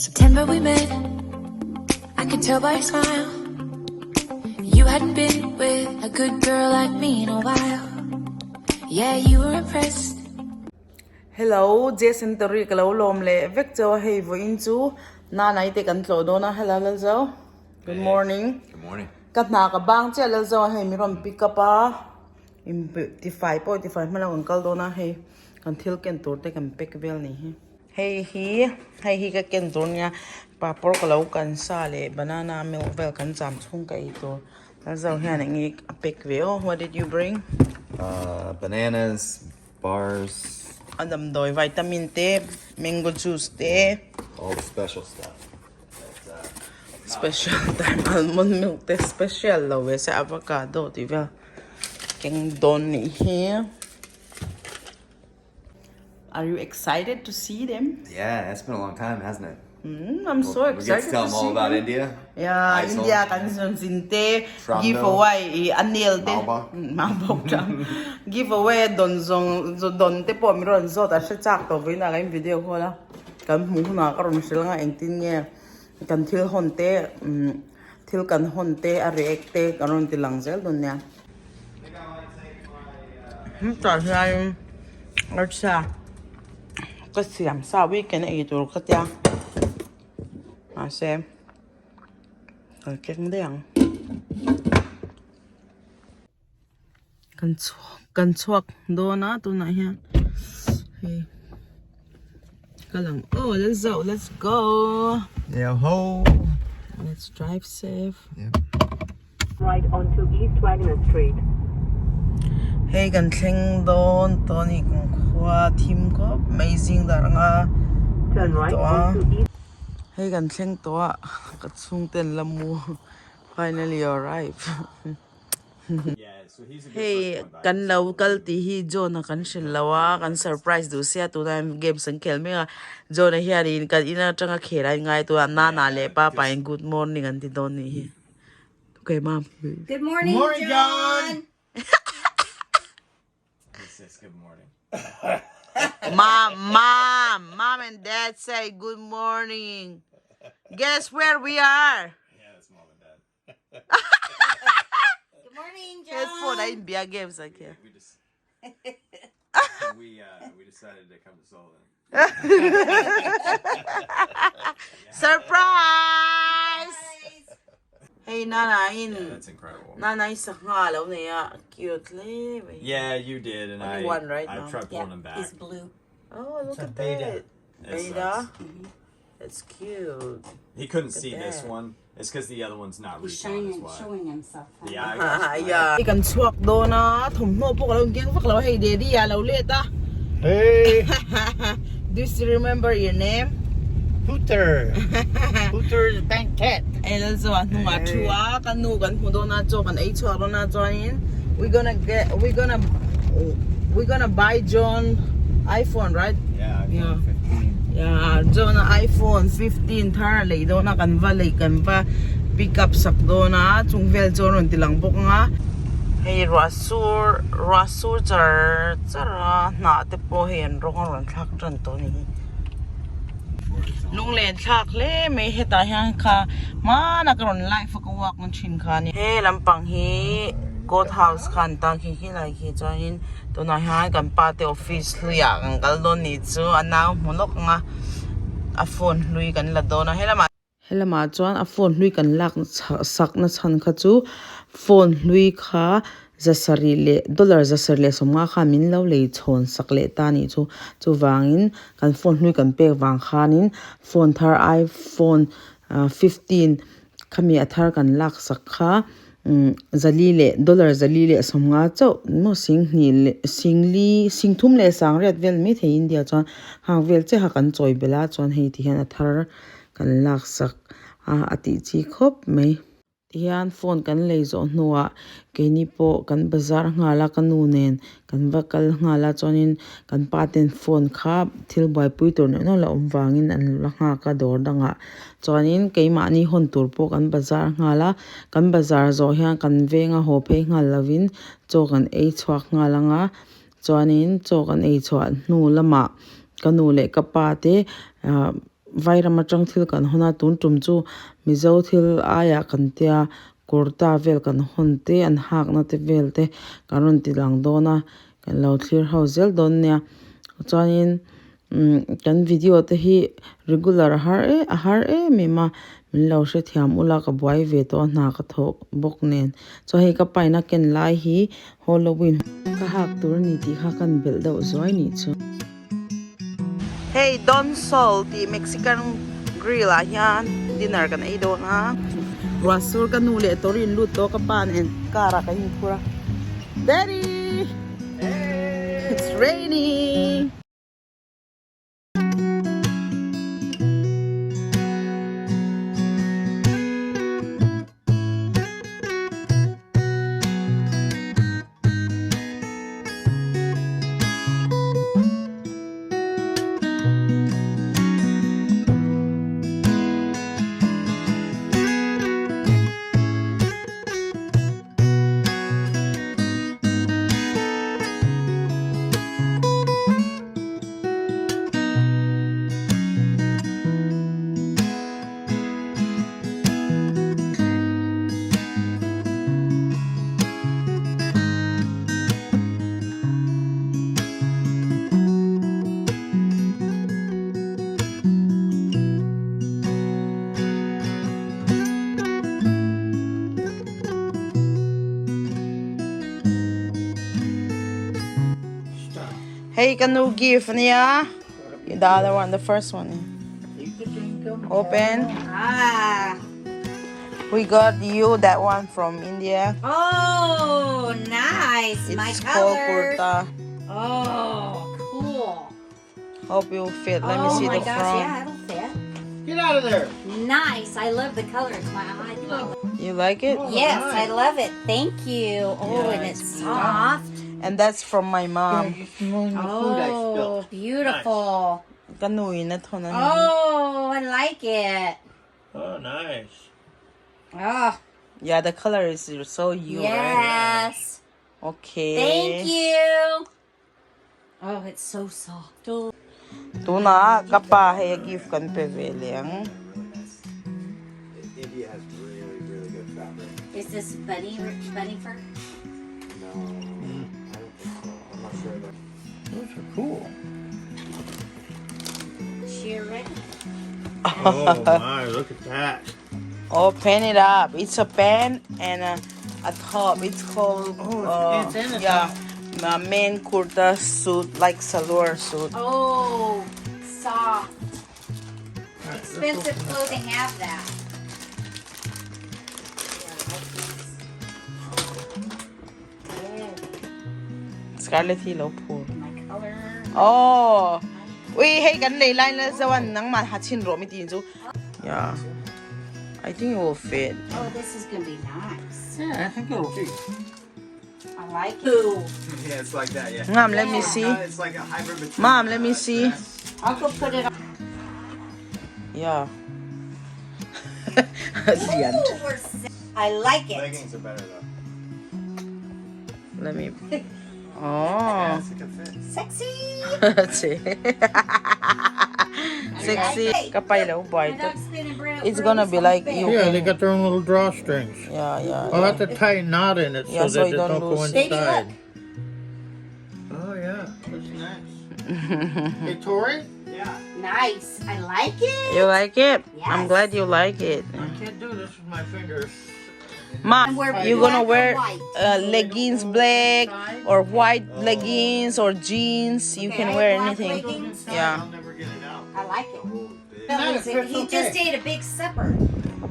September we met, I could tell by your smile. You hadn't been with a good girl like me in a while. Yeah, you were impressed. Hello, Jason Tori ka lo lawm leh vek cheu a hei vawiin chu Nanai te kan tlawh dawn a hello Lalzo good morning Good morning. Ka hna ka bang chiah Lalzo a hei min rawn pick up a in tifai pawh tifai hma lo kan kal dawn a hei kan thil ken tur te kan pack vel ni hi. Hei hi hei hi ka ken tur ania papawr ka lo kan sa leh banana milk vel kan cham chhung ka ei tur Lalzo hian eng nge a pack ve aw what did you bring? Uh, bananas, bars. A damdawi vitamin te mango juice te. All the special stuff. Special time almond milk te special lo ve se avocado tih vel keng dawn nih hi. Are you excited to see them? Yeah, it's been a long time, hasn't it? Mm, I'm so We get excited to tell to them all see about them. India. Yeah, Aizawl. India kan zun zin te Tramdo. giveaway i anel te Maubawk. Maubawk tang giveaway don zawng don te pawh min rawn zawt a hre chak tawh vawiin ah kan video call a kan hmuh hunah ka rawn hrilh anga engtin nge kan thil hawn te thil kan hawn te a react te kan rawn ti lang zel dawn nia. Hetah hian arsa ka siam sa weekend a ei tur ka tia mahse ka keng daih ang kan chhuak kan chhuak dawn a tunah hian hei ka lang aw let's go let's go Yo ho let's drive safe. Right onto East Wagner Street. Hei kan thleng dawn tawh a ni kum khua thim khawp mai zing dar anga Turn right tawh a onto East. Hei kan thleng tawh a ka chhungte an la mu finally arrive Hei kan lo kal tih hi John a kan hrilh lo a kan surprise duh sia tunah hian games an khel mek a John a hianin kan in atanga khel a inngai tawh a Nana leh Papa in good morning an ti dawn nih hi. Okay mom. Good morning, Morning, John. John. He says good morning. Mom, mom, mom and dad say good morning. Guess where we are? Yeah, that's mom and dad. Good morning, John. Headphone a inbia games a khel. We just we uh we decided to come to Sullivan. Surprise! Hey Nana in Yeah, that's incredible. Nana in sangha lo nei a cute hle mai. Yeah, you did, and Only I one right I now. tried pulling Yeah, them back. he's blue. Oh, look It's a at beta. that. It Beta. sucks. That's cute. He couldn't Look at see this that. one. It's because the other one's not He's recon is shining, why. showing himself. huh? Yeah, I got you. Yeah. Kan chhuak dawn a, thawmhnaw pawh ka lo keng vak lo a, hei daddy a lo let a. Hey! Do you still remember your name? Hooter! Hooter's Banquet! Hei Lalzo a hnungah thu a, ka nu kan hmu dawn a, chaw kan ei chhuak dawn a, chuanin we gonna get we gonna we gonna buy John iPhone right? Yeah, iPhone Yeah. 15. Yeah, John a iPhone 15 thar a lei dawn a, kan va lei kan va pick up sak dawn a, chung vel chu a rawn ti lang bawk ang a. Hei ruah sur ruah sur char char a hnah te pawh hei an rawng a rawn thlak tan tawh a ni hi. Lunglen thlak hle mai hetah hian kha hmanah ka rawn live a ka walk na thin kha a ni. He lampang hi court house kha an tan khi khilai khi chuanin tunah hian kan pa te office hluiah kan kal dawn nih chu a nau hmu lawk ang a a phone hlui kan la dawn a helamah helamah chuan a phone hlui kan lak sak na chhan kha chu phone hlui kha zasarih leh dollar zasarih leh sawmnga khan min lo lei chhawn sak leh ta anih chu chuvangin kan phone hlui kan pek vang khanin phone thar iphone 15 khami a thar kan lak sak kha zali leh dollar zali leh sawmnga chauh maw singhnih leh singli singthum leh sangriat vel maithei India chuan hang vel chiaha kan chawi belh a chuan hei ti hian a thar kan lak sak a a tih chi khawp mai. Tihian phone kan lei zawh hnuah keini pawh kan bazar nghal a ka nu nen kan va kal nghal a chuanin kan pa ten phone kha thil buaipui tur neuh neuh la awm vangin an la nghak a dawr dangah chuanin keimahni hawn tur pawh kan bazar nghal a kan bazar zawh hian kan venga haw phei nghal lovin chaw kan ei chhuak nghal ang a chuanin chaw kan ei chhuah hnu lamah ka nu leh ka pa te ahh. Vairam atang thil kan hawn a tun tum chu Mizo thil aiah kan tia kurta vel kan hawn te an hakna te vel te kan rawn ti lang dawn a kan lo thlir ho zel dawn nia chuanin umm kan video te hi regular a har em a har em em a min lo hrethiam ula ka buai ve tawh a hna ka thawh bawk nen chuan hei ka paina ken lai hi Halloween ka hak tur a ni tih kha kan belh deuh zuai nih chu. Hei Don Sol tih Mexican grill ah hian dinner kan ei dawn a. Ruah sur ka nu leh tawr in lut tawh ka pa nen car ah kan inphur a. Daddy! It's raining! Hei ka nu gift ania the other one the first one open Ah. we got you that one from India Oh, nice. it's My called color. kurta Oh, cool. hope you fit let me oh see my the gosh, front yeah, it'll fit. Get out of there. Nice. I love the color. It's my eye color. you like it Yes, I love it. Thank you. Oh, Yeah, and it's it's soft. and that's from my mom Oh, beautiful. ka nu in a thawn ani Oh, I like it. Oh, nice. Oh, yeah the color is so you right yes. okay Thank you. Oh, it's so soft. Oh. Tuna ka pa hei a gift kan pe ve leh ang. India has really, really good fabric. Is this bunny bunny fur? No, I don't think so. I'm not sure though. Those are cool. Cheer ready. Oh my, look at that. Open it up. It's a pen and a, a top. It's called Oh, it's pants and a yeah, a main kurta suit like salwar suit. Oh, soft. Expensive clothing have that. Yeah, I like this. Scarlett hi lo phur. My color. Oh. Ui hei kan lei lai la zawan nang ma ha chin ro mi tin chu. Yeah. I think it will fit. Oh, this is gonna be nice. Yeah, I think it'll be. I like it. Yeah, it's like that. Yeah. Mom, let me see. It's like a hybrid between. Mom, let me a see. dress. I'll go put it on. Yeah. Zian. Ooh, we're I like it. Leggings are better though. Let me. Yeah, Oh. it's a good fit. Sexy. Sexy. Hey, Ka pai lo boy. My dog's spinning brown. It's gonna be like you. Yeah, they got their own little drawstrings. Yeah, yeah. I'll have to tie a knot in it Yeah, so so that you it don't don't go lose. Baby, inside. look. Oh yeah, that's nice. hey Tori, Yeah. Nice. I like it. You like it? I'm Yes. glad you like it. I can't do this with my fingers. Ma, Wear you're gonna black or wear white. leggings black or white leggings or jeans. You Okay, can I wear have black anything. leggings. Yeah. I'll never get it out. I like it. That He fits he just okay. ate a big supper.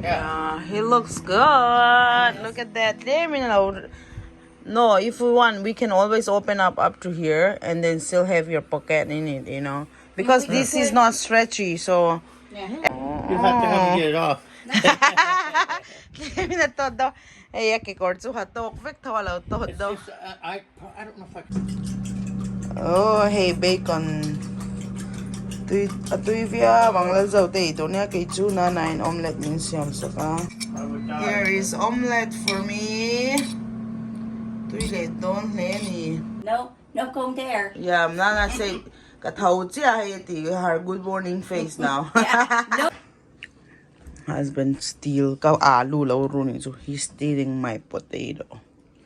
Yeah. He looks good. Look at that. There, you know. No, if we want, we can always open up up to here and then still have your pocket in it, you know. Because this is not stretchy, so. Yeah. You'll have to help me get it off. Tlem in a tawt daw. Hei a kekawr chu ha tawk vek tho a lo tawt It's daw. just, I don't know if I can. Oh, hei bacon tui a tui viau ang la zo te ei tur nia kei chu na na in omelette min siam sak a. I would die. Here is omelette for me. Tui leh dawn hle a ni. No, no comb there. Yeah, Nana say Ka tho chiah hei a ti her good morning face now. Husband steal ka alu lo ru nih chu he stealing my potato.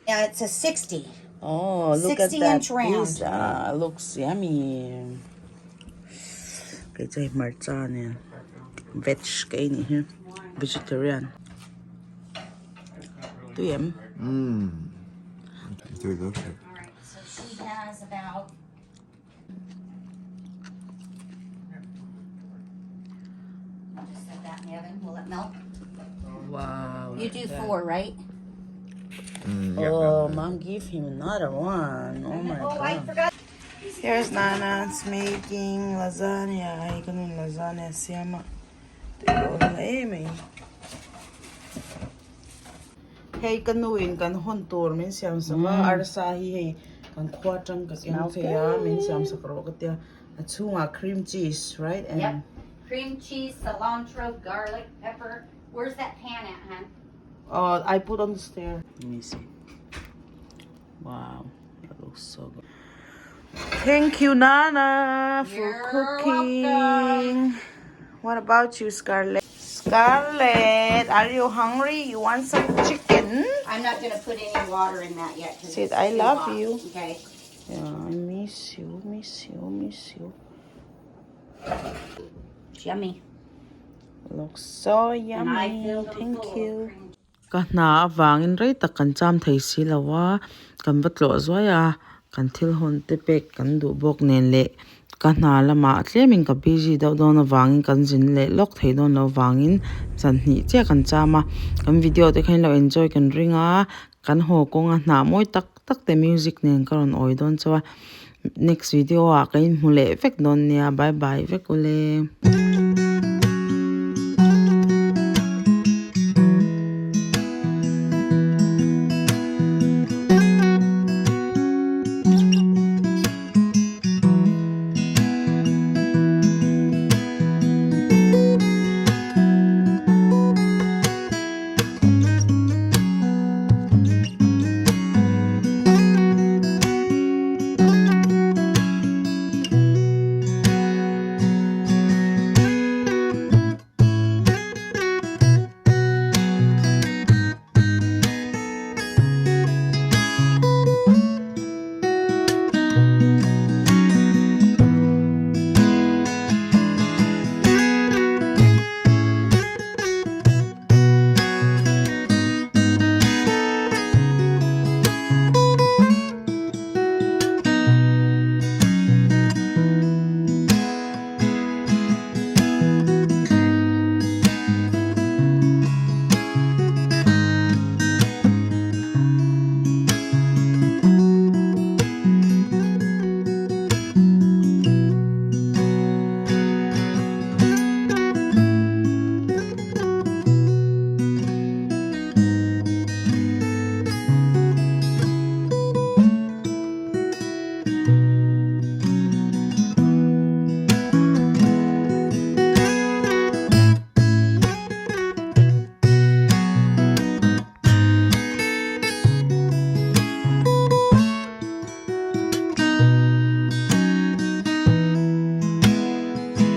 Yeah, it's a 60. Oh, look at 60 that inch round. pizza. Looks yummy. Kei chu hei hmarcha nen veg ka ei nih hi vegetarian. Tui em? Tui lutuk. All right, so she has about I'll just set that in the oven. Will it melt? Wow. You do four, right? Oh, mom, give him another one. Oh my Oh, I god. forgot. Here's Nana's making lasagna. Ai ka nun lasagna siam a. Tui lo hle mai. Hei ka nu in kan hawn tur min siam sak a arsa hi hei kan khua atang ka keng phei a min siam sak rawh ka tia a chhungah cream cheese right and Yep. Cream cheese, cilantro, garlic, pepper. Where's that pan at, hon? Oh, I put on the stair. Let me see. Wow, that looks so good. Thank you, Nana, for You're cooking. What about you, Scarlett? Scarlett, are you hungry? You want some chicken? I'm not gonna put any water in that yet. 'cause Said, it's "I too love hot." you. Okay. Yeah, I miss you, miss you, miss you. It's yummy. Looks so And I yummy. filled them Thank full of you. cream Ka hna avangin rei tak kan cham thei si lo a, kan va tlawh zuai a, kan thil hawn te pek kan duh bawk nen leh ka hna lamah tlemin ka busy deuh dawn avangin kan zin leh lawk thei dawn lo vangin zanhnih chiah kan cham a, kan video te khan lo enjoy kan ring a, kan haw kawnga hnah mawi tak tak te music nen ka rawn awi dawn chauh a, next video ah ka inhmu leh vek dawn nia bye bye vek ule.